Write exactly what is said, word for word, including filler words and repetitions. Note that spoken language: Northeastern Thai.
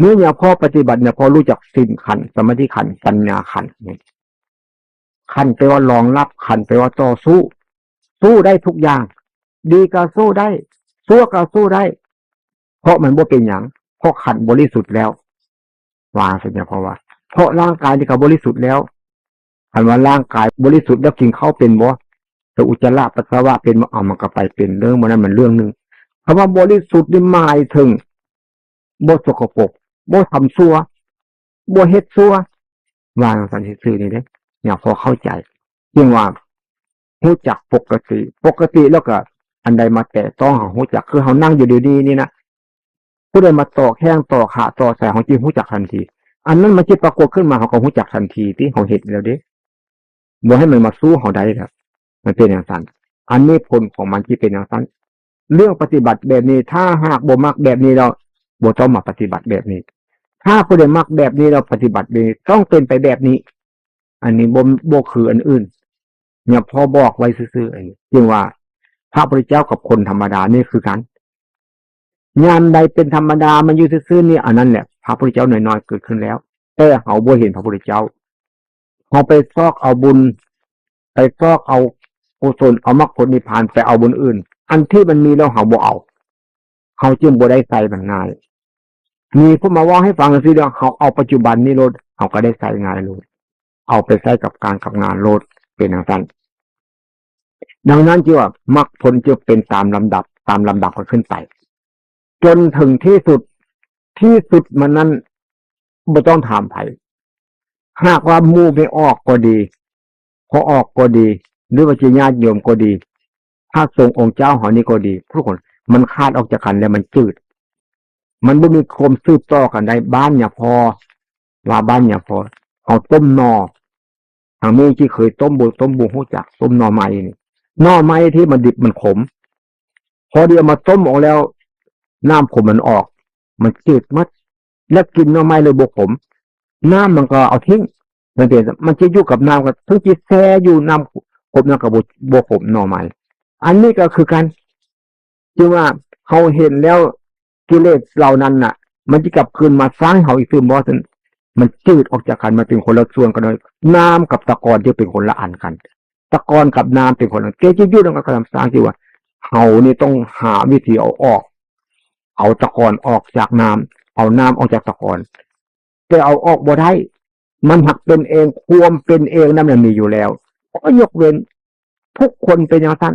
เมื่อเนี่ยพอปฏิบัติเนี่ยพอรู้จักศีลขันธ์ สมาธิขันธ์ ปัญญาขันธ์เนี่ย ขันธ์แปลว่ารองรับ ขันธ์แปลว่าต่อสู้ สู้ได้ทุกอย่าง ดีก็สู้ได้ ชั่วก็สู้ได้ เพราะมันบ่เป็นหยัง เพราะขันธ์บริสุทธิ์แล้ว ว่าซั่นเนี่ย เพราะว่า เพราะร่างกายนี่ก็บริสุทธิ์แล้ว คันว่าร่างกายบริสุทธิ์แล้วกินข้าวเป็นบ่ แต่อุจจาระปัสสาวะเป็นบ่ เอามันก็ไปเป็นเรื่อง มันนั้นมันเรื่องหนึ่ง คำว่าบริสุทธิ์นี่หมายถึง บ่สกปรก บ่ทำชั่ว บ่เฮ็ดชั่ว ว่าจั่งซั่นซื่อๆนี่เด้ เนี่ย พอเข้าใจ จึงว่า รู้จักปกติ ปกติแล้วก็ อันใดมาแตะต้องเฮารู้จัก คือเฮานั่งอยู่เดี๋ยวนี้นี่นะ ผู้ใดมาต่อแข้งต่อขาต่อใส่ เฮาจิรู้จักทันที อันนั้นมันจิปรากฏขึ้นมา เฮาก็รู้จักทันทีที่เฮาเฮ็ดแล้วเด้ บ่ให้มันมาสู้เฮาได้ครับ มันเป็นจั่งซั่น อันนี้ผลของมันที่เป็นจั่งซั่น เรื่องปฏิบัติแบบนี้ ถ้าหากบ่มักแบบนี้แล้ว บ่ต้องมาปฏิบัติแบบนี้ ถ้าผู้ใดมักแบบนี้แล้วปฏิบัติแบบนี้ ต้องเป็นไปแบบนี้ อันนี้บ่ บ่คืออันอื่น เนี่ย พอบอกไว้ซื่อๆ อันนี้ จึงว่า พระพุทธเจ้ากับคนธรรมดานี่คือกัน ยามใดเป็นธรรมดา มันอยู่ซื่อๆ นี่ อันนั้นแหละ พระพุทธเจ้าน้อยๆ เกิดขึ้นแล้ว แต่เฮาบ่เห็นพระพุทธเจ้า เฮาไปซอกเอาบุญ ไปซอกเอากุศล เอามรรคผลนิพพาน ไปเอาบุญอื่น อันที่มันมีแล้วเฮาบ่เอา เฮาจึงบ่ได้ใส่มันง่าย มีผู้มาเว้าให้ฟังจั่งซี้แล้ว เฮาเอาปัจจุบันนี้โลด เฮาก็ได้ใส่ง่ายโลด เอาไปใส่กับการกับงานโลด เป็นจั่งซั่น ดังนั้นจึงว่ามรรคผลจึงเป็นตามลำดับ ตามลำดับกันขึ้นไป จนถึงที่สุด ที่สุดมันนั้นบ่ต้องถามไผ หากว่าหมู่ไม่ออกก็ดี พอออกก็ดี หรือว่าจะญาติโยมก็ดี พระสงฆ์องค์เจ้าเฮานี่ก็ดี ทุกคน มันขาดออกจากกันแล้วมันจืด มันบ่มีความสืบต่อกันได้ บ้านเนี่ยพอ ว่าบ้านเนี่ยพอ เอาต้มหน่อ ทางนี้ที่เคยต้มบ่ ต้มบ่ฮู้จัก ต้มหน่อไม้นี่ หน่อไม้ที่มันดิบมันขม พอดีเอามาต้มออกแล้ว น้ำขมมันออก มันจืดหมด แล้วกินหน่อไม้เลยบ่ขม น้ำมันก็เอาทิ้ง มันเป็น มันจะอยู่กับน้ำก็ ถึงจะแช่อยู่น้ำขมนั่นก็บ่ บ่ขมหน่อไม้ อันนี้ก็คือกัน จึงว่าเฮาเห็นแล้วกิเลสเหล่านั้นน่ะ มันจะกลับคืนมาสร้างเฮาอีกคือบ่ ซั่น มันจืดออกจากกัน มันเป็นคนละส่วนกันเลย น้ำกับตะกอนจะเป็นคนละอันกัน ตะกอนกับน้ำเป็นคนละ เกจิตอยู่นำกัน ก็ทำสร้างที่ว่า เฮานี่ต้องหาวิธีเอาออก เอาตะกอนออกจากน้ำ เอาน้ำออกจากตะกอน แต่เอาออกบ่ได้ มันหักเป็นเอง ความเป็นเองนั้นมันมีอยู่แล้ว ก็ยกเว้น ทุกคนเป็นอย่างนั้น